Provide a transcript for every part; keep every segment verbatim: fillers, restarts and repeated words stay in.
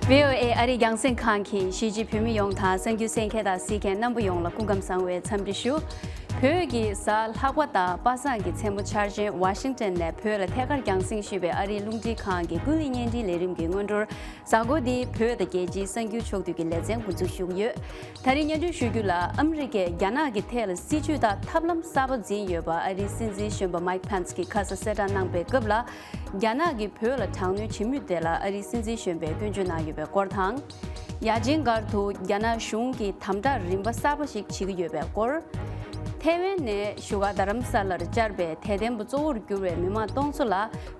བྷི་ཨོ་ཨེ་ཨ་རིའི་རྒྱང་སྲིང་ཁང་གིས་གཞིས་བྱེས་བོད་མི་ཡོངས་དང་གསར་འགྱུར་གསན་མཁན་དང་གཟིགས་མཁན་རྣམ་པ་ཡོངས་ལ་སྐུ་ཁམས་བཟང་བའི་འཚམས་འདྲི་ཞུ། བོད་ཀྱི་གཟའ་ལྷག་པ་དང་པ་སངས་ཀྱི་མཚན་མོ་འཆར་ཅན་ཝ་ཤིང་ཊོན་ནས་བོད་ལ་ཐད་ཀར་རྒྱང་སྲིང་ཞུས་པའི་ཨ་རིའི་རླུང་འཕྲིན་ཁང་གི་ཀུན་གླེང་བརྙན་འཕྲིན་ལས་རིམ་གྱི་སྔོན་འགྲོར། གཟའ་འཁོར་འདིའི་བོད་དང་རྒྱལ་སྤྱིའི་གསར་འགྱུར་ཕྱོགས་བསྡུས་ཀྱི་ལེ་ཚན་འགོ་འཛུགས་ཞུ་གི་ཡོད། ད་རིང་སྙན་སྒྲོན་ཞུ་རྒྱུ་ལ། ཨ་མི་རི་ཀས་རྒྱ་ནག་གི་ཐད་ལ་སྲིད་ཇུས་དང་ཐབས་ལམ་གསར་པ་འཛིན་ཡོད་པ་ཨ་རིའི་སྲིད་འཛིན་གཞོན་པ་མའིག་ཕན་སི་གིས་ཁ་ས་གསལ་བསྒྲགས་གནང་པའི་སྐབས་ལ། རྒྱ་ནག་གིས་བོད་ལ་དྲག་གནོན་བྱེད་མུས་དེ་ལ་ཨ་རིའི་སྲིད་འཛིན་གཞོན་པས་སྐྱོན་བརྗོད་གནང་ཡོད་པའི་སྐོར་དང་། ཡ་ཆེན་སྒར་དུ་རྒྱ་ནག་གཞུང་གིས་དམ་དྲག་རིམ་པ་གསར་པ་ཞིག་བྱེད་ཀྱི་ཡོད་པའི་སྐོར། ཐའེ་ཝན་ནས་བཞུགས་སྒར་རྡ་རམ་ས་ལར་བཅར་བའི་དད་ལྡན་པ་གཙོ་བོར་གྱུར་བའི་མི་མང་སྟོང་ཚོ་ལ།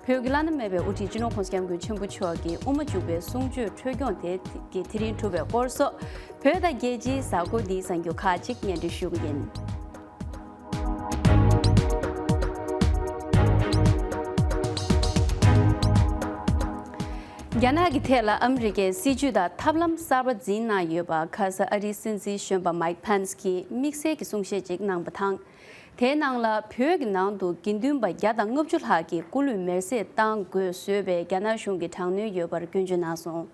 བོད་ཀྱི་བླ་ན་མེད་པའི་དབུ་ཁྲིད་སྤྱི་ནོར་༸གོང་ས་༸སྐྱབས་མགོན་ཆེན་པོ་མཆོག་གི་དབུ་མ་འཇུག་པའི་གསུང་ཆོས་འཕྲོས་སྐྱོང་དེ་གི་དེ་རིང་གྲུབ་པའི་སྐོར་སོགས། བོད་དང་རྒྱལ་སྤྱིའི་གཟའ་འཁོར་འདིའི་གསར་འགྱུར་ཁག་ཅིག་སྙན་སྒྲོན་ཞུ་གི་ཡིན། རྒྱ་ནག་གི་ཐད་ལ་ཨ་མི་རི་ཀས་སྲིད་ཇུས་དང་ཐབས་ལམ་གསར་པ་འཛིན་གནང་ཡོད་པ་ཁ་ས་ཨ་རིའི་སྲིད་འཛིན་གཞོན་པ་མའིག་ཕན་སི་གིས་དམིགས་བསལ་གྱི་གསུང་བཤད་ཅིག་གནང་པ་དང་། དེའི་ནང་ལ་བོད་ཀྱི་ནང་དུ་དགེ་འདུན་པ་བརྒྱ་དང་ལྔ་བཅུ་ལྷག་གི་སྐུ་ལུས་མེར་སྲེག་བཏང་དགོས་བཟོས་པའི་རྒྱ་ནག་གཞུང་གི་དྲག་གནོན་ཡོད་པར་སྐྱོན་བརྗོད་གནང་སོང་།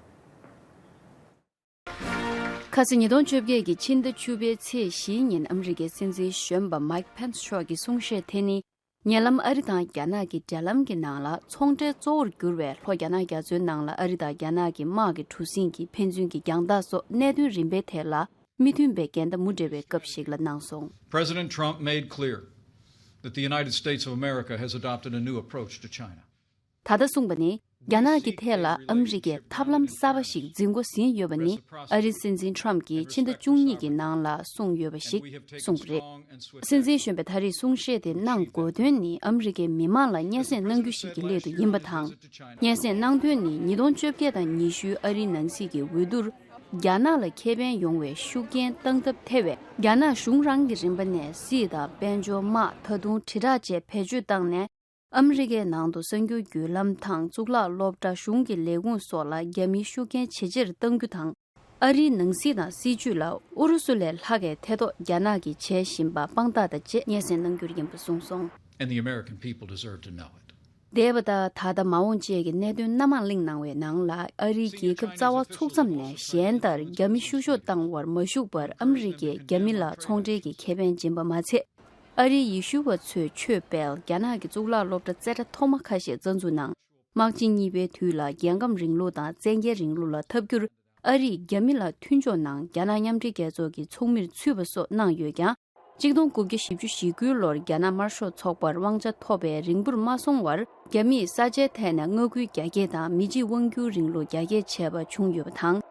ཁ་སང་ཉིས་སྟོང་བཅོ་བརྒྱད་ཀྱི་ཕྱི་ཟླ་བཅུ་པའི་ཚེས་བཞིའི་ཉིན་ཨ་མི་རི་ཀའི་སྲིད་འཛིན་གཞོན་པ་མའིག་ཕན་སི་མཆོག་གི་གསུང་བཤད་དེ་ནི། ཉེ་ལམ་ཨ་རི་དང་རྒྱ་ནག་གི་འབྲེལ་ལམ་གྱི་ནང་ལ་ཚོང་འབྲེལ་གཙོ་བོར་གྱུར་བའི་ལྷོ་རྒྱ་ནག་རྒྱ་མཚོའི་ནང་ལ་ཨ་རི་དང་རྒྱ་ནག་གི་དམག་གི་གྲུ་གཟིངས་ཀྱི་ཕན་ཚུན་གྱི་རྒྱང་ཐག་སོགས་གནད་དོན་རིམ་པའི་ཐད་ལ་མི་མཐུན་པའི་འགལ་ཟླ་མུ་འབྲེལ་བའི་སྐབས་ཤིག་ལ་གནང་སོང་། President Trump made clear that the United States of America has adopted a new approach to China. ད་ལྟ་གསུངས་པ་ནི། རྒྱ་ནག་གི་ཐད་ལ་ཨ་མི་རི་ཀས་ཐབས་ལམ་གསར་པ་ཞིག་འཛིན་འགོ་ཟིན་ཡོད་པ་ནི་ཨ་རིའི་སྲིད་འཛིན་ཁྲོམ་གྱིས་ཕྱི་ཟླ་བཅུ་གཉིས་ཀྱི་ནང་ལ་གསུངས་ཡོད་པ་ཞིག་གསུངས་པ་རེད། སྲིད་འཛིན་གཞོན་པས་ད་རེས་གསུང་བཤད་དེ་གནང་དགོས་དོན་ནི་ཨ་མི་རི་ཀའི་མི་མང་ལ་སྙན་སེང་གནང་རྒྱུ་ཞིག་གི་སླད་དུ་ཡིན་པ་དང་། སྙན་སེང་གནང་དོན་ནི་ཉིས་སྟོང་བཅོ་བརྒྱད་དང་ཉི་ཤུའི་ཨ་རིའི་ནང་སྲིད་ཀྱི་འོས་བསྡུར། རྒྱ་ནག་ལ་ཁེ་ཕན་ཡོང་བའི་ཤུགས་རྐྱེན་བཏང་ཐབས་ཐེ་བའི་རྒྱ་ནག་གཞུང་རང་གི་རིམ་པ་ནས་སྲིད་དང་དཔལ་འབྱོར་དམག་ད་དུང་དྲིལ་བསྒྲགས་བཅས་བེད་སྤྱོད་བཏང་ནས། ཨ་མི་རི་ཀའི་ནང་དུ་གསར་འགྱུར་བརྒྱུད་ལམ་དང་གཙུག་ལག་སློབ་གྲྭ། གཞུང་གི་ལས་ཁུངས་སོགས་ལ་རྒྱ་མིའི་ཤུགས་རྐྱེན་ཇེ་ཆེར་གཏང་རྒྱུ་དང་། ཨ་རིའི་ནང་སྲིད་དང་སྲིད་ཇུས་ལ་ཨུ་རུ་སུ་ལས་ལྷག་གའི་ཐེ་གཏོགས་རྒྱ་ནག་གིས་བྱེད་བཞིན་པ་དཔང་རྟགས་དང་བཅས་སྙན་སེང་གནང་རྒྱུ་ཡིན་པ་གསུངས་སོང་། And the American people deserve to know it. འདས་པ་དང་ད་ལྟ་མ་འོངས་བཅས་ཀྱི་གནད་དོན་སྣ་མང་གླེང་གནང་བའི་ནང་ལ་ཨ་རིའི་རྒྱལ་ཁབ་རྩ་བ་ཚུགས་མཚམས་ནས་གཞན་ལྟར་རྒྱ་མི་བཤུ་གཞོག་བཏང་བར་མ་ཞུགས་པར་ཨ་མི་རི་ཀས་རྒྱ་མི་ལ་ཚོང་འབྲེལ་གྱི་ཁེ་ཕན་སྦྱིན་པ་མ་ཚད། ཨ་རིའི་ཡེ་ཤུ་བ་ཚོས་ཆོས་སྤེལ་རྒྱ་ནག་གི་གཙུག་ལག་སློབ་གྲྭ་རྩེ་གྲ་ཐོག་མ་ཁ་ཤས་རྩ་འཛུགས་གནང་། དམག་ཆེན་གཉིས་པའི་དུས་ལ་རྒྱལ་ཁམས་རིང་ལུགས་དང་བཙན་རྒྱལ་རིང་ལུགས་ལ་འཐབ་རྒྱུར་ཨ་རིས་རྒྱ་མི་ལ་མཐུན་ཕྱོགས་ནང་རྒྱ་ནག་མཉམ་འབྲེལ་རྒྱལ་ཚོགས་ཀྱི་ཚོགས་མིར་ཚུད་པ་སོགས་གནང་ཡོད་ཀྱང་། གཅིག་སྟོང་དགུ་བརྒྱ་བཞི་བཅུ་ཞེ་དགུའི་ལོར་རྒྱ་ནག་དམར་ཤོག་ཚོགས་པར་དབང་ཆ་ཐོབ་པའི་རིང་པོར་མ་སོང་བར་རྒྱ་མིས་ས་ཆའི་ཐད་ནས་མངའ་ཁུལ་རྒྱ་སྐྱེད་དང་མི་གཅིག་དབང་སྒྱུར་རིང་ལུགས་རྒྱ་སྐྱེད་བྱས་པ་བྱུང་ཡོད་པ་དང་།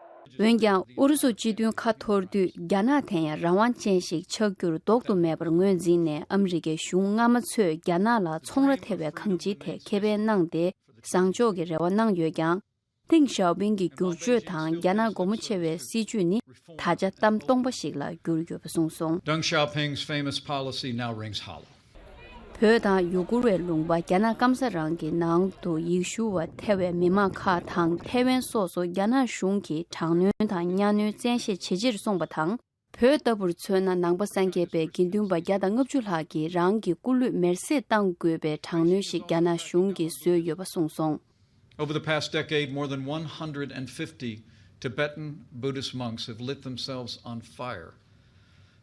འོན་ཀྱང་ཨུ་རུ་སུ་སྤྱི་མཐུན་ཁ་འཐོར་དུས་རྒྱ་ནག་དེ་ཡང་རང་དབང་ཅན་ཞིག་ཆགས་རྒྱུར་ལྡོག་ཏུ་མེད་པར་ངོས་འཛིན་ནས་ཨ་མི་རི་ཀའི་གཞུང་སྔ་མ་ཚོས་རྒྱ་ནག་ལ་ཚོང་ར་ཐེ་བའི་གང་ཅིའི་ཐད་ཁེ་ཕན་གནང་སྟེ་བཟང་ཕྱོགས་ཀྱི་རེ་བ་གནང་ཡོད་ཀྱང་། ཏེང་ཞའོ་ཕིང་གི་བསྒྱུར་བཅོས་དང་རྒྱ་ནག་སྒོ་མོ་ཕྱེ་བའི་སྲིད་བྱུས་ནི་ད་ཆ་གཏམ་སྟོང་པ་ཞིག་ལ་གྱུར་ཡོད་པ་གསུངས་སོང་། Deng Xiaoping's famous policy now rings hollow. བོད་དང་ཡུ་གུར་བའི་ལུང་པ་རྒྱ་ནག་སྐམ་ས་རང་གི་ནང་དུ་ཡེ་ཤུ་བ་ཐེ་བའི་མི་མང་ཁག་དང་ཐའེ་ཝན་སོགས་སུ་རྒྱ་ནག་གཞུང་གིས་དྲག་གནོན་དང་གཉའ་གནོན་བཙན་ཤེད་ཇེ་ཆེར་སོང་བ་དང་། བོད་ལྟ་བུར་མཚོན་ན་ནང་པ་སངས་རྒྱས་པའི་དགེ་འདུན་པ་བརྒྱ་དང་ལྔ་བཅུ་ལྷག་གིས་རང་གི་སྐུ་ལུས་མེར་སྲེག་བཏང་དགོས་པའི་དྲག་གནོན་ཞིག་རྒྱ་ནག་གཞུང་གིས་བཟོས་ཡོད་པ་གསུངས་སོང་། Over the past decade, more than one hundred fifty Tibetan Buddhist monks have lit themselves on fire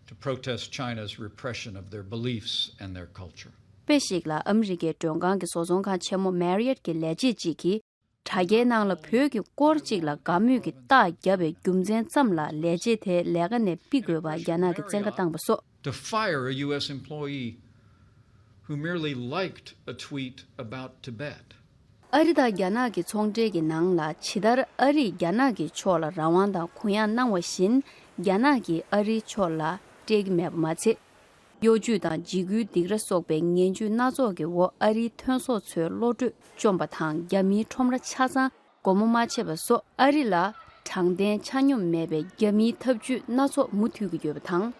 to protest China's repression of their beliefs and their culture. དཔེ་ཞིག་ལ་ཨ་མི་རི་ཀའི་མགྲོན་ཁང་གི་བཟོ་ཚོང་ཁང་ཆེན་མོ་Marriott གྱི་ལས་བྱེད་ཅིག་གིས། དྲ་རྒྱའི་ནང་ལ་བོད་ཀྱི་སྐོར་གཅིག་ལ་དགའ་མོས་ཀྱི་རྟགས་བརྒྱབ་པའི་རྒྱུ་མཚན་ཙམ་ལ་ལས་བྱེད་དེ་ལས་ཀ་ནས་ཕུད་དགོས་པ་རྒྱ་ནག་གིས་བཙན་བཀའ་བཏང་བ་སོགས། To fire a U S employee who merely liked a tweet about Tibet. ཨ་རི་དང་རྒྱ་ནག་གི་ཚོང་འབྲེལ་གྱི་ནང་ལ་ཇི་ལྟར་ཨ་རིས་རྒྱ་ནག་གི་ཕྱོགས་ལ་རང་དབང་དང་གུ་ཡངས་གནང་བ་བཞིན་རྒྱ་ནག་གིས་ཨ་རིའི་ཕྱོགས་ལ་སྤྲད་ཀྱི་མེད་པ་མ་ཚད། གཡོ་ཇུས་དང་འཇིགས་སྐུལ་སྡིགས་ར་སོགས་པའི་ངན་ཇུས་སྣ་ཚོགས་ཀྱི་འོག་ཨ་རིའི་ཐོན་ཟོག་ཚོའི་བློ་གྲོས་བཅོམ་པ་དང་རྒྱ་མིའི་ཁྲོམ་ར་ཆ་ཚང་སྒོ་མོ་མ་ཕྱེ་བ་སོགས་ཨ་རི་ལ་དྲང་བདེན་ཆ་སྙོམས་མེད་པའི་རྒྱ་མིའི་ཐབས་ཇུས་སྣ་ཚོགས་མུ་མཐུད་ཀྱི་ཡོད་པ་དང་།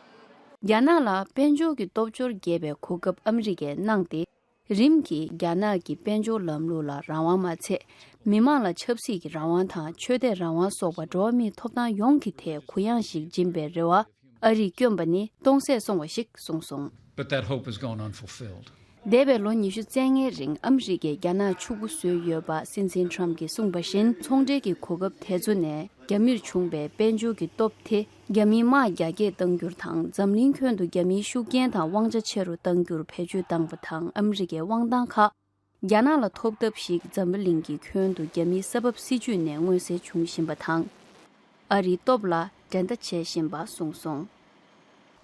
རྒྱ་ནག་ལ་དཔལ་འབྱོར་གྱི་སྟོབས་འབྱོར་རྒྱས་པའི་གོ་སྐབས་ཨ་མི་རི་ཀས་གནང་སྟེ། རིམ་གྱིས་རྒྱ་ནག་གི་དཔལ་འབྱོར་ལམ་ལུགས་ལ་རང་དབང་མ་ཚད། མི་མང་ལ་ཆབ་སྲིད་ཀྱི་རང་དབང་དང་ཆོས་དད་རང་དབང་སོགས་པ་འགྲོ་བ་མིའི་ཐོབ་ཐང་ཡོངས་ཀྱི་ཐད་གུ་ཡངས་ཤིག་སྦྱིན་པའི་རེ་བ་ཨ་རིས་བསྐྱོན་པ་ནི་སྟོང་ཟད་སོང་བ་ཞིག་གསུངས་སོང་། But that hope has gone unfulfilled. འདས་པའི་ལོ་ཉི་ཤུ་རྩ་ལྔའི་རིང་ཨ་མི་རི་ཀས་རྒྱ་ནག་ཕྱུག་པོ་བཟོས་ཡོད་པ། སྲིད་འཛིན་ཊམ་གྱིས་གསུངས་པ་བཞིན། ཚོང་འབྲེལ་གྱི་གོ་སྐབས་དེ་ཚོ་ནས་རྒྱ་མིར་བྱུང་བའི་དཔལ་འབྱོར་གྱི་སྟོབས་དེ་རྒྱ་མིའི་དམག་རྒྱ་སྐྱེད་གཏང་རྒྱུར་དང་། འཛམ་གླིང་ཁྱོན་དུ་རྒྱ་མིའི་ཤུགས་རྐྱེན་དང་དབང་ཆ་ཆེ་རུ་གཏང་རྒྱུར་བེད་སྤྱོད་བཏང་བ་དང་། ཨ་མི་རི་ཀའི་དབང་ཐང་ཁག་རྒྱ་ནག་ལ་ཐོབ་ཐབས་ཤིག་འཛམ་བུ་གླིང་གི་ཁྱོན་དུ་རྒྱ་མིའི་ས་བབ་སྲིད་ཇུས་ནས་མངོན་གསལ་བྱུང་བཞིན་པ་དང་། ཨ་རིའི་སྟོབས་ལ་འགྲན་ཟླ་བྱེད་བཞིན་པ་གསུངས་སོང་།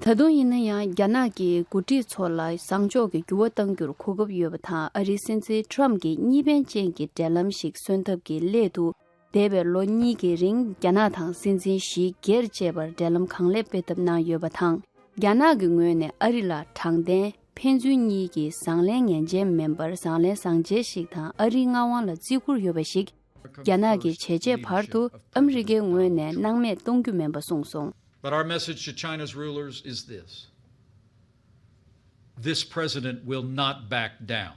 ད་དུང་ཡིན་ན་ཡང་། རྒྱ་ནག་གི་འགོ་ཁྲིད་ཚོ་ལ་བཟང་ཕྱོགས་ཀྱི་འགྱུར་བ་གཏང་རྒྱུར་གོ་སྐབས་ཡོད་པ་དང་། ཨ་རིའི་སྲིད་འཛིན་ཊམ་གྱིས་གཉིས་ཕན་ཅན་གྱི་འབྲེལ་ལམ་ཞིག་སོན་ཐབས་ཀྱི་སླད་དུ། འདས་པའི་ལོ་གཉིས་ཀྱི་རིང་རྒྱ་ནག་དང་སྲིད་འཛིན་ཞི་སྒེར་བཅས་བར་འབྲེལ་ལམ་གང་ལེགས་སྤེལ་ཐབས་གནང་ཡོད་པ་དང་། རྒྱ་ནག་གི་ངོས་ནས་ཨ་རི་ལ་དྲང་བདེན། ཕན་ཚུན་གཉིས་ཀྱི་བཟང་ལན་ངན་ཅན་མིན་པར་བཟང་ལན་བཟང་ཅན་ཞིག་དང་། ཨ་རིའི་མངའ་དབང་ལ་བརྩི་བཀུར་ཡོད་པ་ཞིག་རྒྱ་ནག་གི་བྱས་རྗེས་བར་དུ་ཨ་མི་རི་ཀའི་ངོས་ནས་སྣང་མེད་གཏོང་རྒྱུ་མིན་པ་གསུངས་སོང་། But our message to China's rulers is this. This president will not back down.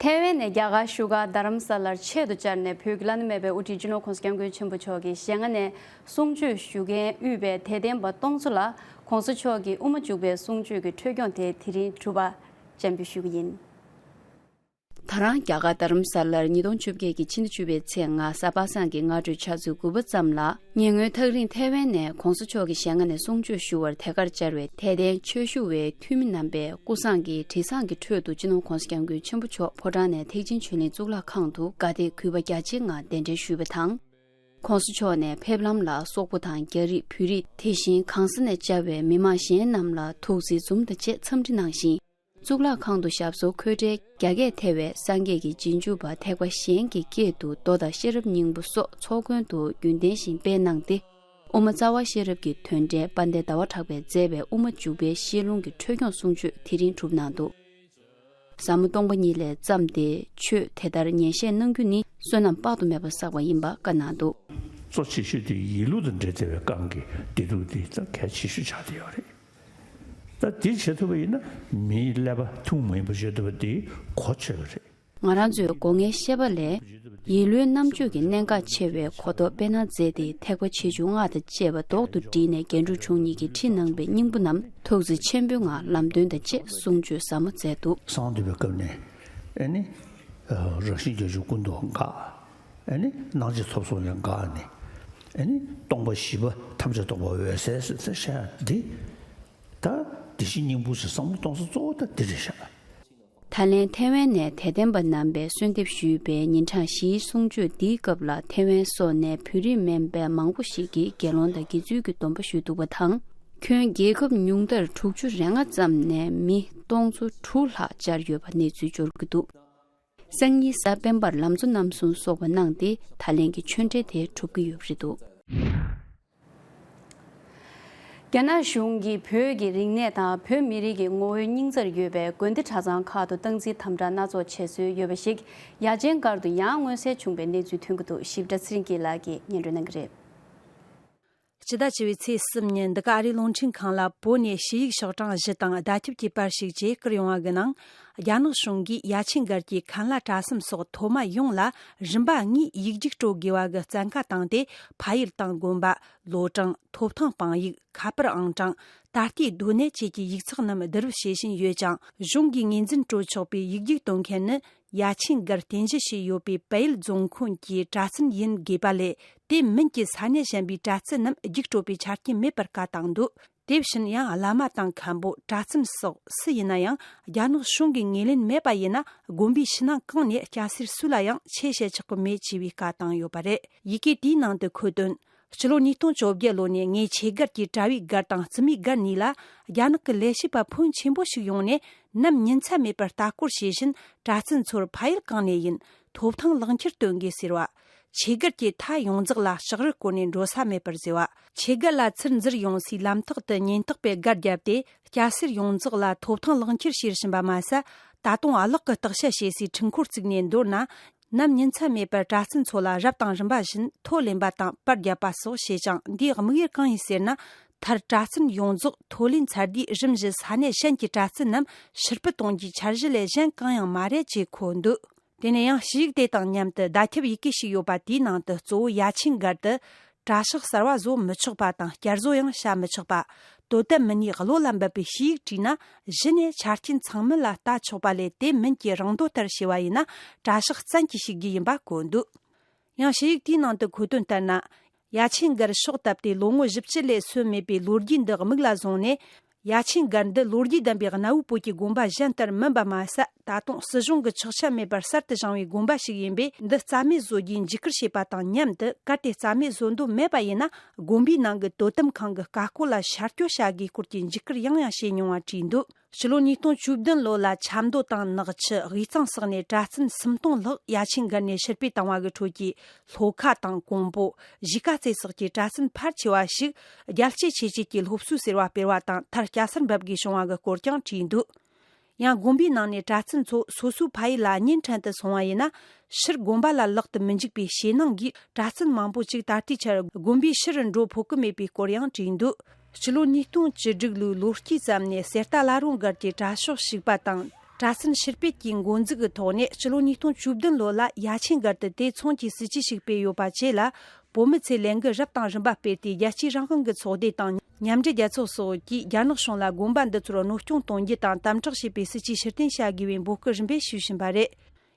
ཐའེ་ཝན་ནས་རྒྱ་གར་བཞུགས་སྒར་རྡ་རམ་ས་ལར་ཆེད་དུ་བཅར་ནས། བོད་ཀྱི་བླ་ན་མེད་པའི་དབུ་ཁྲིད་སྤྱི་ནོར་༸གོང་ས་༸སྐྱབས་མགོན་ཆེན་པོ་མཆོག་གི་ཞལ་སྔ་ནས་གསུང་ཆོས་ཞུ་མཁན་དབུས་པའི་དད་ལྡན་པ་སྟོང་ཚོ་ལ་༸གོང་ས་མཆོག་གི་དབུ་མ་འཇུག་པའི་གསུང་ཆོས་ཀྱི་འཕྲོས་སྐྱོང་དེ་དེ་རིང་གྲུབ་པ་སྤྱན་འབུལ་ཞུ་གི་ཡིན། ད་རང་རྒྱ་གར་རྡ་རམ་ས་ལར་ཉིས་སྟོང་བཅོ་བརྒྱད་ཀྱི་ཕྱི་ཟླ་བཅུ་པའི་ཚེས་ལྔ་གཟའ་པ་སངས་ཀྱི་སྔ་དྲོའི་ཆུ་ཚོད་དགུ་པ་ཙམ་ལ། ཉེ་སྔོན་ཐག་རིང་ཐའེ་ཝན་ནས་༸གོང་ས་མཆོག་གི་ཞལ་སྔ་ནས་གསུང་ཆོས་ཞུ་བར་ཐད་ཀར་བཅར་བའི་དད་ལྡན་ཆོས་ཞུ་བའི་འཐུས་མི་རྣམ་པས་སྐུ་བཟང་གི་དྲི་བཟང་གི་ཁྲོད་དུ་སྤྱི་ནོར་༸གོང་ས་༸སྐྱབས་མགོན་ཆེན་པོ་མཆོག་ཕོ་བྲང་ནས་ཐེག་ཆེན་ཆོས་གླིང་གཙུག་ལག་ཁང་དུ་དགའ་དད་གུས་པ་རྒྱ་ཆེའི་ངང་གདན་འདྲེན་ཞུས་པ་དང་། ༸གོང་ས་མཆོག་ནས་ཕེབས་ལམ་ལ་སོག་པོ་དང་རྒྱ་རིགས། བོད་རིགས། དེ་བཞིན་གང་ས་ནས་བཅར་བའི་མི་མང་གཞན་རྣམས་ལ་ཐུགས་གཟིགས་འཛུམ་དང་བཅས་འཚམས་འདྲི་གནང་ཞིང་། གཙུག་ལག་ཁང་དུ་ཞབས་སོར་འཁོད་འཕྲལ་རྒྱ་སྐད་ཐེ་བའི་སངས་རྒྱས་ཀྱི་རྗེས་འཇུག་པ་ཐེག་པ་གཞན་གྱི་སྐད་དུ་མདོ་དང་ཤེས་རབ་སྙིང་པོ་སོགས་ཚོགས་མགོན་དུ་རྒྱུན་ལྡན་བཞིན་སྤེལ་གནང་སྟེ། དབུ་མ་རྩ་བ་ཤེས་རབ་ཀྱི་དོན་འགྲེལ་དཔལ་ལྡན་ཟླ་བ་གྲགས་པའི་མཛད་པའི་དབུ་མ་འཇུག་པའི་བཤད་ལུང་གི་འཕྲོས་སྐྱོང་གསུང་ཆོས་དེ་རིང་གྲུབ་གནང་འདུག། ཟབ་མོ་སྟོང་པ་ཉིད་ལས་བརྩམས་ཏེ། ཆོས་དེ་ལྟར་ཉན་བཤད་གནང་རྒྱུ་ནི་བསོད་ནམས་དཔག་ཏུ་མེད་པ་བསགས་པ་ཡིན་པ་བཀའ་གནང་འདུག། གཙོ་ཆེ་ཤོས་དེ་ཡིད་བློ་དང་འབྲེལ་བརྩེ་བའི་སྒང་གི་བདེ་སྡུག་དེ་ད་གལ་ཆེ་ཤོས་ཆགས་བསྡད་ཡོད་རེད། ད་དེ་བྱེད་ཐུབ་པ་ཡིན་ན་མིའི་ཀླད་པ་ཐུན་མོང་མ་ཡིན་པ་བྱེད་ཐུབ་པ་དེ་གོ་ཆོད་པ་རེད། ང་རང་ཚོའི་སྒོ་ལྔའི་ཤེས་པ་ལས། ཡིད་བློའི་རྣམ་དཔྱོད་ཀྱི་གནད་འགག་ཆེ་བའི་གོ་རྟོགས་དཔེར་ན་མཛད་དེ། ཐེག་པ་ཆེ་ཆུང་སྔགས་དང་བཅས་པ་ལྡོག་ཏུ་བསྒྲིལ་ནས་རྒྱན་དྲུག་མཆོག་གཉིས་ཀྱི་ཁྲིད་གནང་བའི་སྙིང་པོ་རྣམས་ཐུགས་བརྩེ་ཆེན་པོའི་ངང་ལམ་སྟོན་དང་བཅས་གསུང་ཆོས་ཟབ་མོ་མཛད་འདུག། གསང་འདུས་པའི་སྐབས་ནས་ཨེ་ནི། རང་བཞིན་བརྒྱད་ཅུ་ཀུན་ཏུ་འགག། ཨེ་ནི། སྣང་མཆེད་ཐོབ་གསུམ་ཡང་འགག་ནས། ཨེ་ནི། སྟོང་པ་བཞི་པ་ཐམས་ཅད་རྟོགས་པ་འོད་གསལ་ཟེར་བཤད་ཡ་འདི། ད་བདེ་གཤེགས་སྙིང་པོ་ཞེས་བསམ་བློ་གཏོང་ས་གཙོ་བོ་ད་འདི་རེད་ཤག། ད་ལན་ཐའེ་ཝན་ནས་དད་ལྡན་པ་རྣམ་པས་གསོལ་འདེབས་ཞུས་པའི་ཉིན་གྲངས་བཞིའི་གསུང་ཆོས་འདིའི་སྐབས་ལ། ཐའེ་ཝན་སོགས་ནས་བོད་རིགས་མིན་པའི་མང་པོ་ཞིག་གིས་དགེ་སློང་དང་དགེ་ཚུལ་གྱི་སྡོམ་པ་ཞུས་འདུག་པ་དང་། ཁྱོན་རྒྱལ་ཁབ་ཉུང་མཐར་དྲུག་ཅུ་རེ་ལྔ་ཙམ་ནས་མི་སྟོང་ཚོ་དྲུག་ལྷག་བཅར་ཡོད་པ་གནས་ཚུལ་འབྱོར་གྱི་འདུག། སང་ཉིན་གཟའ་སྤེན་པར་ལམ་གཙོ་རྣམ་གསུམ་སོགས་པ་གནང་སྟེ། ད་ལན་གྱི་ཆོས་འབྲེལ་དེ་གྲུབ་ཀྱི་ཡོད་པ་རེད་འདུག། རྒྱ་ནག་གཞུང་གིས་བོད་ཀྱི་རིག་གནས་དང་བོད་མི་རིགས་ཀྱི་ངོ་བོའི་སྙིང་རྩར་ཡོད་པའི་དགོན་སྡེ་གྲྭ་ཚང་ཁག་ཏུ་སྟངས་འཛིན་དམ་དྲག་སྣ་ཚོགས་བྱེད་སྲོལ་ཡོད་པ་ཞིག་ཡ་ཆེན་སྒར་དུ་ཡང་མངོན་གསལ་བྱུང་བའི་གནས་ཚུལ་ཐོན་གྱི་འདུག། ཞིབ་ཕྲ་ཚེ་རིང་སྐྱིད་ལགས་ཀྱིས་སྙན་སྒྲོན་གནང་གི་རེད། སྤྱི་ཟླ་བཅུ་པའི་ཚེས་གསུམ་ཉིན་འདི་ག་ཨ་རིའི་རླུང་འཕྲིན་ཁང་ལ་བོད་ནས་ཞུ་ཡིག་ཤོག་གྲངས་བཞི་དང་བརྡ་ཁྱབ་ཀྱི་པར་ཞིག་བཅས་བསྐུར་ཡོང་བ་གི་ནང་། རྒྱ་ནག་གཞུང་གིས་ཡ་ཆེན་སྒར་གྱི་མཁན་བླ་གྲྭ་ཚང་སོགས་མཐོ་དམན་ཡོངས་ལ་རིམ་པ་ལྔའི་ཡིག་རྒྱུགས་སྤྲོད་དགོས་པ་གི་བཙན་བཀའ་བཏང་སྟེ། ཕ་ཡུལ་དང་དགོན་པ། ལོ་གྲངས། ཐོབ་ཐང་དཔང་ཡིག་ཁ་པར་ཨང་གྲངས། ད་ལྟའི་སྡོད་གནས་བཅས་ཀྱི་ཡིག་ཚགས་རྣམས་བསྡུ་རུབ་བྱེད་བཞིན་ཡོད་ཅིང་། གཞུང་གིས་ངོས་འཛིན་སྤྲོད་ཆོག་པའི་ཡིག་རྒྱུགས་གཏོང་མཁན་ནི། ཡ་ཆེན་སྒར་རྟེན་གཞི་བྱས་ཡོད་པའི་བལ་ཡུལ་རྫོང་ཁོངས་ཀྱི་གྲྭ་བཙུན་ཡིན་དགོས་པ་ལས། དེ་མིན་གྱི་ས་གནས་གཞན་པའི་གྲྭ་བཙུན་རྣམས་རྒྱུགས་སྤྲོད་པའི་ཆ་རྐྱེན་མེད་པར་བཀའ་བཏང་འདུག། དེ་བཞིན་ཡང་། བླ་མ་དང་མཁན་པོ། གྲྭ་བཙུན་སོགས་སུ་ཡིན་ན་ཡང་། རྒྱ་ནག་གཞུང་གི་ངོས་ལེན་མེད་པ་ཡིན་ན། དགོན་པའི་ཕྱི་ནང་གང་ནས་སྐྱ་སེར་སུ་ལ་ཡང་ཆོས་བྱེད་ཆོག་གི་མེད་ཅེས་པའི་བཀའ་བཏང་ཡོད་པ་རེད། ཡི་གེ་དེའི་ནང་དུ་འཁོད་དོན། སྤྱི་ལོ་ཉིས་སྟོང་བཅོ་བརྒྱད་ལོ་ནས་ངས་ཆོས་སྒར་གྱི་གྲྭ་བའི་སྒར་དང་བཙུན་མའི་སྒར་གཉིས་ལ། རྒྱ་ནག་གི་ལས་བྱེད་པ་ཕོན་ཆེན་པོ་ཞིག་ཡོང་ནས། ནམ་ཉིན་མཚམས་མེད་པར་ལྟ་སྐོར་བྱེད་བཞིན། གྲྭ་བཙུན་ཚོར་ཕ་ཡུལ་གང་ནས་ཡིན། ཐོབ་ཐང་ལག་འཁྱེར་སྟོན་དགོས་ཟེར་བ། ཆོས་སྒར་གྱི་མཐའ་ཡོངས་རྫོགས་ལ་ལྕགས་རི་བསྐོར་ནས་འགྲོ་ས་མེད་པར་བཟོས་པ། ཆོས་སྒར་ལ་ཚུར་འཛུལ་ཡོང་སའི་ལམ་ཐག་ཏུ་ཉེན་རྟོག་པས་སྒར་བརྒྱབ་སྟེ། སྐྱ་སེར་ཡོངས་རྫོགས་ལ་ཐོབ་ཐང་ལག་འཁྱེར་བྱེད་བཞིན་པ་མ་ཟད། ད་དུང་གློག་གི་བརྟག་དཔྱད་བྱེད་སའི་འཕྲུལ་འཁོར་བཙུགས་ནས་མདོར་ན། ནམ་ཉིན་མཚམས་མེད་པར་གྲྭ་བཙུན་ཚོ་ལ་རབ་དང་རིམ་པ་བཞིན་ཐོ་ལེན་པ་དང་པར་བརྒྱབ་པ་སོགས་བྱེད་ཅིང་། འདིའི་དམིགས་ཡུལ་གང་ཡིན་ཟེར་ན། མཐར་གྲྭ་བཙུན་ཡོངས་རྫོགས་ཐོ་ལེན་ཚར་དུས། རིམ་བཞིན་ས་གནས་གཞན་གྱི་གྲྭ་བཙུན་རྣམས་ཕྱིར་ཕུད་གཏོང་རྒྱུའི་འཆར་གཞི་ལས་གཞན་གང་ཡང་མ་རེད་ཅེས་འཁོད་འདུག། དེ་ནས་ཡང་ཞུ་ཡིག་དེ་དང་མཉམ་དུ་བརྡ་ཁྱབ་ཡི་གེ་ཞིག་ཡོད་པ། དེའི་ནང་དུ་གཙོ་བོ་ཡ་ཆེན་སྒར་དུ་གྲྭ་ཤག་གསར་བ་བཟོ་མི་ཆོག་པ་དང་བསྐྱར་བཟོ་ཡང་བྱ་མི་ཆོག་པ། དོ་དམ་མི་སྣའི་བློ་ལ་འབབ་པའི་ཞུ་ཡིག་བྲིས་ན། གཞི་ནས་ཆ་རྐྱེན་ཚང་མིན་ལ་ལྟ་ཆོག་པ་ལས། དེ་མིན་གྱི་རང་འདོད་ལྟར་བྱས་པ་ཡིན་ན། གྲྭ་ཤག་བཙན་གྱིས་བྱེད་རྒྱུ་ཡིན་པ་བཀོད་འདུག་ཡང་ཞུ་ཡིག་དེའི་ནང་དུ་འཁོད་དོན་ལྟར་ན། ཡ་ཆེན་སྒར་ཕྱོགས་བཏབ་སྟེ་ལོ་ངོ་བཞི་བཅུ་ལས་སོན་མེད་པའི་ལོ་རྒྱུས་འདི་དམིགས་ལ་བཟུང་ནས། ཡ་ཆེན་སྒར་འདི་ལོ་རྒྱུས་ལྡན་པའི་གནའ་བོའི་བོད་ཀྱི་དགོན་པ་གཞན་ལྟར་མིན་པ་མ་ཟད། ད་དུང་སྲིད་གཞུང་གི་ཆོག་མཆན་མེད་པར་གསར་དུ་བཞེངས་པའི་དགོན་པ་ཞིག་ཡིན་པས། འདི་རྩ་མེད་བཟོ་རྒྱུའི་འཇིགས་སྐུལ་བྱས་པ་དང་མཉམ་དུ། གལ་ཏེ་རྩ་མེད་བཟོ་འདོད་མེད་པ་ཡིན་ན། དགོན་པའི་ནང་གི་དོ་དམ་ཁང་གི་ཀ་ཀོ་ལ་ཤར་སྐྱོད་བྱ་དགོས་སྐོར་གྱི་འཇིགས་སྐུལ་ཡང་ཡང་བྱས་མྱོང་བ་བྲིས་འདུག་ཕྱི་ལོ་ཉིས་སྟོང་བཅུ་བདུན་ལོ་ལ་ཆབ་མདོ་དང་ནག་ཆུ། དབུས་གཙང་སོགས་ནས་གྲྭ་བཙུན་སུམ་སྟོང་ལྷག་ཡ་ཆེན་སྒར་ནས་ཕྱིར་ཕུད་བཏང་བ་གི་ཁྲོད་ཀྱི་ལྷོ་ཁ་དང་ཀོང་པོ། གཞིས་ཀ་རྩེ་སོགས་ཀྱི་གྲྭ་བཙུན་ཕལ་ཆེ་བ་ཞིག་རྒྱལ་གཅེས་ཆེ་བརྗོད་ཀྱི་སློབ་གསོའི་ཟེར་བ་སྤེལ་བ་དང་། མཐར་སྐྱ་སར་འབབ་དགོས་བྱུང་བ་གི་སྐོར་ཀྱང་བྲིས་འདུག་ཡང་དགོན་པའི་ནང་ནས་གྲྭ་བཙུན་ཚོ་སོ་སོའི་ཕ་ཡུལ་ལ་གཉེན་འཕྲད་དུ་སོང་བ་ཡིན་ན། ཕྱིར་དགོན་པ་ལ་ལོག་ཏུ་མི་འཇུག་པའི་ཞེད་སྣང་གིས། གྲྭ་བཙུན་མང་པོ་ཅིག་ད་ལྟའི་ཆར་དགོན་པའི་ཕྱི་རུ་འགྲོ་ཕོད་ཀྱི་མེད་པའི་སྐོར་ཡང་བྲིས་འདུག་ཕྱི་ལོ་ཉིས་སྟོང་བཅུ་དྲུག་ལོའི་ལོ་དཀྱིལ་ཙམ་ནས་གསེར་རྟ་བླ་རུང་སྒར་གྱི་གྲྭ་ཤག་ཞིག་པ་དང་། གྲྭ་བཙུན་ཕྱིར་ཕུད་ཀྱི་འགོ་འཛུགས་ཀྱི་ཐོག་ནས། ཕྱི་ལོ་ཉིས་སྟོང་བཅུ་བདུན་ལོ་ལ་ཡ་ཆེན་སྒར་དུ་དེ་མཚུངས་ཀྱི་སྲིད་ཇུས་ཤིག་སྤེལ་ཡོད་པ་བཅས་ལ། བོད་མི་ཚོས་ལས་འགུལ་རབ་དང་རིམ་པ་སྤེལ་ཏེ། རྒྱལ་གཅེས་རང་དབང་གི་ཚོགས་སྡེ་དང་མཉམ་འབྲེལ་རྒྱལ་ཚོགས་སོགས་ཀྱིས་རྒྱ་ནག་གཞུང་ལ་དགོན་པ་འདི་ཚོར་གནོད་སྐྱོན་གཏོང་རྒྱུ་དང་དམ་དྲག་བྱེད་པའི་སྲིད་ཇུས་ཕྱིར་འཐེན་བྱ་དགོས་པའི་འབོད་སྐུལ་རིམ་པས་ཞུས་བཞིན་པ་རེད།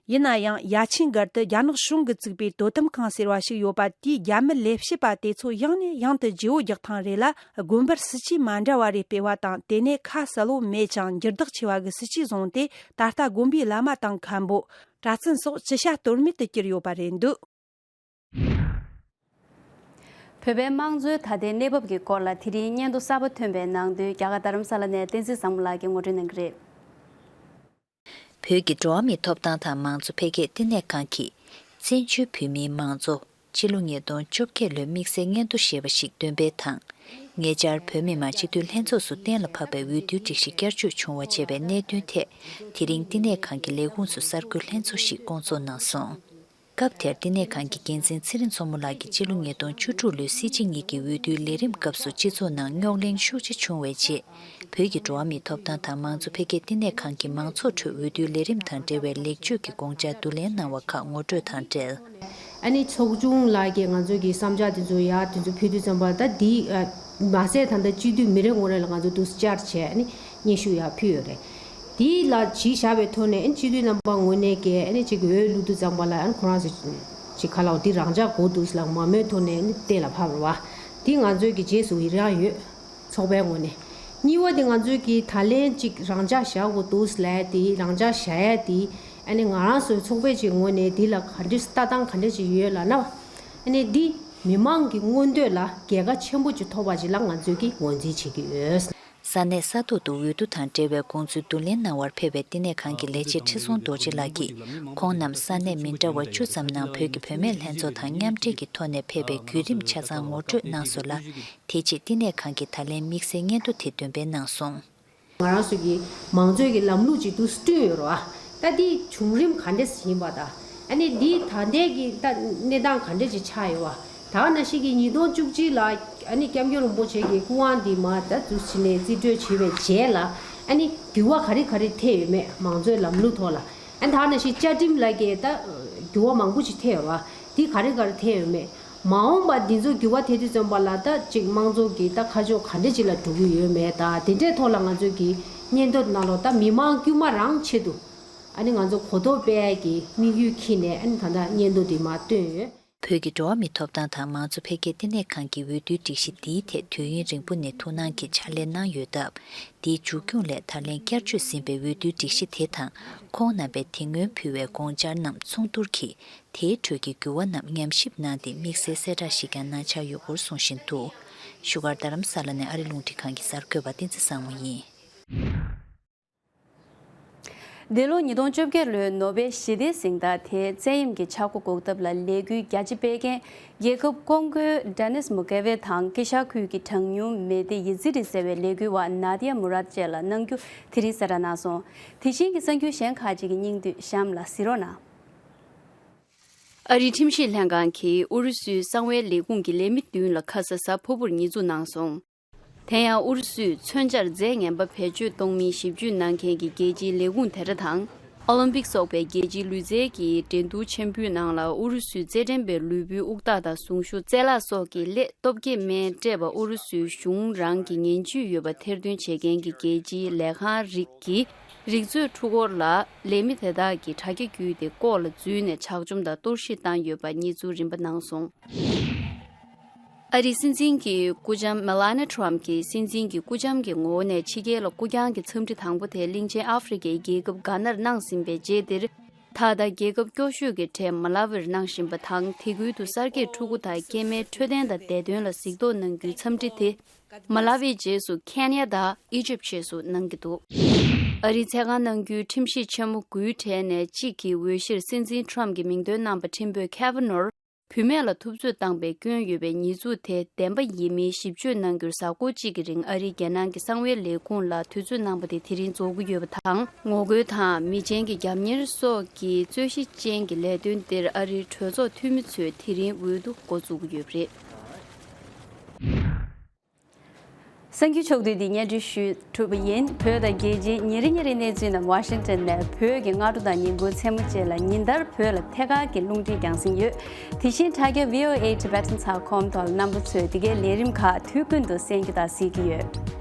ཡིན་ན་ཡང་། ཡ་ཆེན་སྒར་དུ་རྒྱ་ནག་གཞུང་གིས་བཙུགས་པའི་དོ་དམ་ཁང་ཟེར་བ་ཞིག་ཡོད་པ་དེའི་རྒྱ་མི་ལས་བྱེད་པ་དེ་ཚོ་ཡང་ནས་ཡང་དུ་བརྗེ་བོ་རྒྱག་ཐེངས་རེ་ལ། དགོན་པར་སྲིད་ཇུས་མ་འདྲ་བ་རེ་སྤེལ་བ་དང་། དེ་ནས་ཁ་གསལ་བོ་མེད་ཀྱང་། འགྱུར་ལྡོག་ཆེ་བ་གི་སྲིད་ཇུས་བཟུང་སྟེ། ད་ལྟ་དགོན་པའི་བླ་མ་དང་མཁན་པོ། གྲྭ་བཙུན་སོགས་ཅི་བྱ་གཏོལ་མེད་དུ་གྱུར་ཡོད་པ་རེད་འདུག་བོད་པའི་དམངས་གཙོའི་ད་ལྟའི་གནས་བབ་ཀྱི་སྐོར་ལ་དེ་རིང་སྙན་ཐོ་གསར་པ་ཐོན་པའི་ནང་དོན། རྒྱ་གར་རྡ་རམ་ས་ལ་ནས་བསྟན་འཛིན་བཟང་མོ་ལགས་ཀྱིས་ངོ་སྤྲོད་གནང་གི་རེད། བོད་ཀྱི་འགྲོ་བ་མིའི་ཐོབ་ཐང་དང་མང་གཙོ་འཕེལ་རྒྱས་བསྟི་གནས་ཁང་གིས། བཙན་བྱོལ་བོད་མིའི་མང་གཙོ། ཕྱི་ལོ་ཉིས་སྟོང་བཅོ་བརྒྱད་ལོའི་དམིགས་བསལ་སྙན་ཐོ་ཞེས་པ་ཞིག་འདོན་སྤེལ་དང་། ཉེ་ཆར་བོད་མི་མང་སྤྱི་འཐུས་ལྷན་ཚོགས་སུ་གཏན་ལ་ཕབ་པའི་འོས་བསྡུའི་སྒྲིག་གཞི་བསྐྱར་བཅོས་བྱུང་བ་བཅས་པའི་གནད་དོན་ཐད། དེ་རིང་བསྟི་གནས་ཁང་གི་ལས་ཁུངས་སུ་གསར་འགོད་ལྷན་ཚོགས་ཤིག་བསྐོང་ཚོགས་གནང་སོང་། སྐབས་དེར་བསྟི་གནས་ཁང་གི་འགན་འཛིན་ཚེ་རིང་མཚོ་མོ་ལགས་ཀྱིས་ཕྱི་ལོ་ཉིས་སྟོང་བཅུ་དྲུག་ལོའི་སྲིད་སྤྱི་གཉིས་ཀྱི་འོས་བསྡུའི་ལས་རིམ་སྐབས་སུ་སྤྱི་ཚོགས་ནང་རྙོག་གླེང་ཤུགས་ཆེ་བྱུང་བའི་རྗེས། བོད་ཀྱི་འགྲོ་བ་མིའི་ཐོབ་ཐང་དང་མང་གཙོ་འཕེལ་རྒྱས་བསྟི་གནས་ཁང་གིས་མང་ཚོགས་ཁྲོད་འོས་བསྡུའི་ལས་རིམ་དང་འབྲེལ་བའི་ལེགས་བཅོས་ཀྱི་དགོངས་འཆར་བསྡུ་ལེན་གནང་བ་ཁག་ངོ་སྤྲོད་དང་འབྲེལ། ཨ་ནི་ཚོགས་ཆུང་ལགས་ཀྱིས་ང་ཚོ་གི་བསམ་འཆར་དེ་ཚོ་ཡར་དེ་ཚོ་ཕུལ་དུས་ཙམ་པ། ད་འདི་མ་ཟད་ད་ལྟ་སྤྱི་འཐུས་མི་རེ་ངོ་རེ་ལ་ང་ཚོ་འདུག་བཅར་བྱས། ཨ་ནི་སྙན་ཞུ་ཡར་ཕུལ་ཡོད་རེད། དེ་ལ་གཞི་བཞག་པའི་ཐོག་ནས། ཨ་ནི་སྤྱི་འཐུས་རྣམ་པ་ངོས་ནས་ཀྱི་ཨ་ནི་ཅིག་འོས་བླུག་དུས་ཙམ་པ་ལ། ཨ་ནི་ཁོ་རང་ཚོ་ཅིག་ག་ལ་འོ་འདི་རང་འཇགས་དགོས་འདུག་ལ་མང་མོས་ཐོག་ནས་ཨ་ནི་གཏན་ལ་ཕབ་རེད་བ། འདི་ང་ཚོའི་གི་རྗེས་སུ་ཡི་རང་ཡོད། ཚོགས་པའི་ངོས་ནས། གཉིས་པ་དེ་ང་ཚོས་ཀྱིས་ད་ལན་གཅིག་རང་འཇགས་བཞག་དགོས་འདུག་ལབ་ཡ་དེ། རང་འཇགས་བཞག་ཡ་དེ་ཨ་ནི་ང་རང་ཚོའི་ཚོགས་པའི་ཅིག་ངོས་ནས་འདི་ལ་ག་འདྲ་ལྟ་སྟངས་ག་འདྲ་ཅིག་ཡོད་ལབ་ན། ཨ་ནི་འདི་མི་མང་གི་མངོན་འདོད་ལ་རྒྱལ་ཁ་ཆེན་པོ་ཅིག་ཐོབ་པ་ཅིག་ལ་ང་ཚོས་ཀྱིས་ངོས་འཛིན་བྱེད་ཀྱི་ཡོད། ས་གནས་ས་ཐོག་ཏུ་འོས་བསྡུ་དང་འབྲེལ་བའི་དགོངས་ཚུལ་བསྡུ་ལེན་གནང་བར་ཕེབས་པའི་བསྟི་གནས་ཁང་གི་ལས་བྱེད་ཁྲི་སྲོང་རྡོ་རྗེ་ལགས་ཀྱིས། ཁོང་རྣམས་ས་གནས་མི་འདྲ་བ་བཅུ་ཙམ་ནང་བོད་ཀྱི་བུད་མེད་ལྷན་ཚོགས་དང་མཉམ་འབྲེལ་གྱི་ཐོག་ནས་ཕེབས་པའི་བརྒྱུད་རིམ་ཆ་ཚང་ངོ་སྤྲོད་གནང་སོང་ལ། དེ་རྗེས་བསྟི་གནས་ཁང་གིས་ད་ལན་དམིགས་བསལ་སྙན་ཐོ་དེ་འདོན་སྤེལ་གནང་སོང་། ང་རང་ཚོ་གི་མང་གཙོའི་གི་ལམ་ལུགས་ཅིག་ཏུ་བསྐྲུན་ཡོད་རེད་བ། ད་དེའི་བྱུང་རིམ་ག་འདྲ་ཞིག་ཡིན་པ་དང་། ཨ་ནི་འདིའི་ད་ལྟའི་གི་ད་གནས་སྟངས་ག་འདྲ་ཅིག་ཆགས་ཡོད་བ། ད་ག་ནང་བཞིན་གྱི་ཉིས་སྟོང་བཅུ་གཅིག་ལ་ཨ་ནི་སྐྱབས་མགོན་རིན་པོ་ཆེ་གི་སྐུ་དབང་འདི་མར་ད་འཛུགས་བྱས་ནས་རྩིས་སྤྲོད་བྱས་པའི་རྗེས་ལ། ཨ་ནི་འགྱུར་བ་ག་རེ་ག་རེ་ཐེབས་ཡོད་མེད། མང་གཙོའི་ལམ་ལུགས་ཐོག་ལ། ཨ་ནི་ད་ག་ནང་བཞིན་བཅའ་ཁྲིམས་ལ་གི་ད་འགྱུར་བ་མང་པོ་ཅིག་ཐེབས་ཡོད་རེད་བ། འདི་ག་རེ་ག་རེ་ཐེབས་ཡོད་མེད། མ་འོངས་པ་འདི་ཚོ་འགྱུར་བ་ཐེབས་དུས་ཙམ་པ་ལ། ད་ཅིག་དམངས་གཙོ་གི་ད་ཁ་ཕྱོགས་ག་འདྲ་ཅིག་ལ་འགྲོ་གི་ཡོད་མེད། ད་དེ་འདྲའི་ཐོག་ལ་ང་ཚོ་གི་སྙན་ཐོ་ནང་ལོགས་ད་མི་མང་དཀྱུས་མ་རང་ཆེད་དུ་ཨ་ནི་ང་ཚོ་གོ་རྟོགས་སྤེལ་ཡ་གི་དམིགས་ཡུལ་འཁྱེར་ནས། ཨ་ནི་ད་ལྟ་སྙན་ཐོ་འདི་མར་བཏོན་ཡོད། བོད་ཀྱི་འགྲོ་བ་མིའི་ཐོབ་ཐང་དང་མང་གཙོ་འཕེལ་རྒྱས་བསྟི་གནས་ཁང་གིས་འོས་བསྡུའི་སྒྲིག་གཞི་འདིའི་ཐད་དུས་ཡུན་རིང་པོ་ནས་ཐུགས་སྣང་གིས་ཕྱག་ལས་གནང་ཡོད་སྟབས། འདིའི་མཇུག་སྐྱོང་སླད་ད་ལན་བསྐྱར་བཅོས་ཟིན་པའི་འོས་བསྡུའི་སྒྲིག་གཞི་དེ་དང་། ཁོང་རྣམ་པས་དེ་སྔོན་ཕུལ་བའི་དགོངས་འཆར་རྣམས་མཚུངས་བསྡུར་གྱིས། དེའི་ཁྲོད་ཀྱི་འགྱུར་བ་རྣམས་ཉམས་ཞིབ་གནང་སྟེ། དམིགས་བསལ་གསལ་བསྒྲགས་ཤིག་ཀྱང་གནང་འཆར་ཡོད་སྐོར་གསུང་བཞིན་འདུག་བཞུགས་སྒར་རྡ་རམ་ས་ལ་ནས་ཨ་རི་རླུང་འཕྲིན་ཁང་གི་གསར་འགོད་པ་བསྟན་འཛིན་བཟང་མོ་ཡིན། འདི་ལོ་ཉིས་སྟོང་བཅོ་བརྒྱད་ལོའི་ནོ་བེལ་ཞི་བདེའི་གཟེངས་རྟགས་དེ་བཙན་གཡེམ་གྱི་ཆག་སྒོ་འགོག་ཐབས་ལ་ལས་འགུལ་རྒྱ་ཆེ་སྤེལ་མཁན། རྒྱལ་ཁབ་ཀོང་ཀོའི་ཌེ་ནིས་མུ་ཀེ་ཝེ་དང་། ཀེ་ཤ་ཁུལ་གྱི་གྲངས་ཉུང་མེ་དེ་ཡི་ཛི་རི་ཟེར་བའི་ལས་འགུལ་བ་ནཱ་དི་ཡ་མུ་རཱད་བཅས་ལ་གནང་རྒྱུ་དེ་རིང་གསལ་བསྒྲགས་གནང་སོང་། དེ་བཞིན་གྱི་གསར་འགྱུར་གཞན་ཁག་ཅིག་གི་སྙིང་བསྡུས་གཤམ་ལ་གཟིགས་རོགས་གནང་། ཨ་རིའི་ཁྲིམས་ཞིབ་ལྷན་ཁང་གིས་ཨུ་རུ་སུའི་གསང་བའི་ལས་ཁུངས་ཀྱི་ལས་མི་བདུན་ལ་ཁ་ས་གཟའ་ཕུར་བུར་ཉེས་འཛུགས་གནང་སོང་། དེ་ཡང་ཨུ་རུ་སུས་མཚོན་ཆར་རྫས་ངན་པ་བེད་སྤྱོད་གཏོང་མིན་ཞིབ་དཔྱོད་གནང་མཁན་གྱི་རྒྱལ་སྤྱིའི་ལས་ཁུངས་དེ་འདྲ་དང་། ཨོ་ལིམ་པིག་སོགས་པའི་རྒྱལ་སྤྱིའི་ལུས་རྩལ་གྱི་འགྲན་བསྡུར་ཆེན་པོའི་ནང་ལ་ཨུ་རུ་སུའི་རྩེད་འགྲན་པའི་ལུས་པོའི་དབུགས་ཐག་དང་གཟུངས་གཞུག་རྩེ་ལག་སོགས་ཀྱི་སླད་སྟོབས་སྐྱེད་སྨན་སྤྲད་པ་ཨུ་རུ་སུའི་གཞུང་རང་གི་ངན་ཇུས་ཡོད་པ་ཐེར་འདོན་བྱེད་མཁན་གྱི་རྒྱལ་སྤྱིའི་ལས་ཁང་རིགས་ཀྱི་རིག་མཛོད་འཕྲུལ་འཁོར་ལ་ལས་མི་དེ་དག་གིས་དྲ་རྒྱ་བརྒྱུད་དེ་ལྐོག་ལ་འཛུལ་ནས་ཇག་བཅོམ་དང་གཏོར་བཤིག་བཏང་ཡོད་པ་གནས་ཚུལ་རིམ་པ་གནང་སོང་། ཨ་རིའི་སྲིད་འཛིན་གྱི་སྐུ་ལྕམ་མེ་ལ་ནི་ཊརམ་གྱིས་སྲིད་འཛིན་གྱི་སྐུ་ལྕམ་གྱི་ངོ་བོ་ནས་ཕྱི་རྒྱལ་ལ་སྐུ་རྐྱང་གི་འཚམས་འདྲི་དང་པོ་དེ་གླིང་ཆེན་ཨ་ཧྥེ་རི་ཁའི་རྒྱལ་ཁབ་གྷ་ནར་གནང་ཟིན་པའི་རྗེས་འདིར། ད་ལྟ་རྒྱལ་ཁབ་སྐྱོ་ཤོས་ཀྱི་གྲས་མ་ལ་ཝིར་གནང་བཞིན་པ་དང་། དེ་ཁུལ་དུ་གསར་སྐྱེས་ཕྲུ་གུ་དང་སྐྱེས་མའི་འཕྲོད་བསྟེན་དང་བདེ་དོན་ལ་གཟིགས་རྟོག་གནང་རྒྱུའི་འཚམས་འདྲི་དེ། མ་ལ་ཝིའི་རྗེས་སུ་ཁེན་ཡ་དང་ཨི་ཇིབ་རྗེས་སུ་གནང་གི་འདུག་ཨ་རིའི་ཚད་བཀག་གནང་རྒྱུའི་ཁྲིམས་གཞི་ཆེན་མོ་དགུའི་གྲས་ནས་གཅིག་གི་འོས་གཞིར་སྲིད་འཛིན་ཊརམ་གྱིས་མིང་འདོན་གནང་པ་ཁྲིམས་དཔོན་ཁེ་ཝ་ནོར། བུད་མེད་ལ་ཐུབ་ཚོད་བཏང་པའི་སྐྱོན་ཡོད་པའི་ཉེས་འཛུགས་དེ་བདེན་པ་ཡིན་མིན་ཞིབ་དཔྱོད་གནང་རྒྱུར་གཟའ་འཁོར་གཅིག་གི་རིང་ཨ་རིའི་རྒྱལ་ནང་གི་གསང་བའི་ལས་ཁུངས་ལ་དུས་ཚོད་གནང་པ་དེ་དེ་རིང་རྫོགས་ཀྱི་ཡོད་པ་དང་། ངོ་རྒོལ་དང་མི་ཆེན་གྱི་རྒྱབ་གཉེར་སོགས་ཀྱི་རྩོད་གཞི་ཅན་གྱི་ལས་དོན་འདིར་ཨ་རིའི་གྲོས་ཚོགས་འཐུས་མི་ཚོས་དེ་རིང་འོས་བསྡུ་འགོ་འཛུགས་ཀྱི་ཡོད་པ་རེད། གསར་འགྱུར་ཕྱོགས་བསྡུས་འདི་སྙན་སྒྲོན་ཞུས་གྲུབ་པ་ཡིན། བོད་དང་རྒྱལ་སྤྱིའི་ཉིན་རེ་ཉིན་རེའི་གནས་ཚུལ་རྣམས་ཝ་ཤིང་ཊོན་ནས་བོད་ཀྱི་སྔ་དྲོ་དང་ཉིན་གུང་མཚན་མོ་བཅས་ལ་ཉིན་ལྟར་བོད་ལ་ཐད་ཀར་གྱི་རླུང་འཕྲིན་རྒྱང་སྲིང་ཡོད། དེ་བཞིན་དྲ་རྒྱ་V O A Tibetan ཚགས་ཁོམ་ཐོག་རྣམ་པ་ཚོས་འདི་གའི་ལས་རིམ་ཁག་དུས་ཀུན་ཏུ་གསན་རྒྱུ་དང་གཟིགས་ཀྱི་ཡོད།